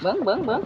ເບິ່ງ ເບິ່ງ ເບິ່ງ.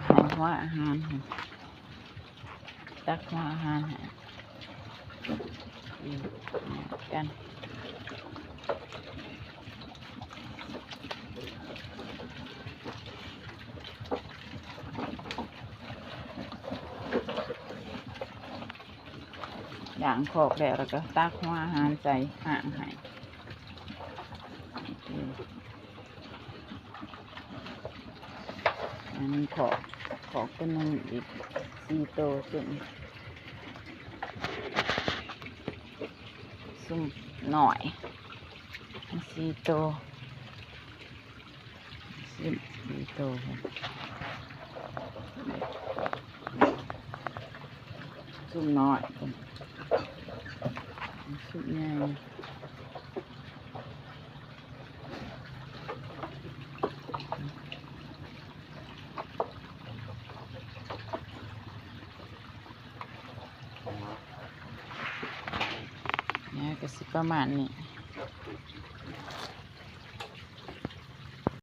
ໃຫ້ຫົວອາຫານ ຕັກຫົວອາຫານໃຫ້ ອີກກັນ. ລ້າງຄອກແລ້ວ ແລ້ວກໍຕັກຫົວອາຫານໃສ່ຫ້າງໃຫ້. ອັນນີ້ຄອກ ຄອກຕົວໜຶ່ງອີກສີ່ໂຕ ຊຸມ ຊຸມນ້ອຍສີ່ໂຕ. ສິບສີ່ໂຕ ຊຸມນ້ອຍ ຊຸມໃຫຍ່ ນີ້ກໍຊິປະມານນີ້.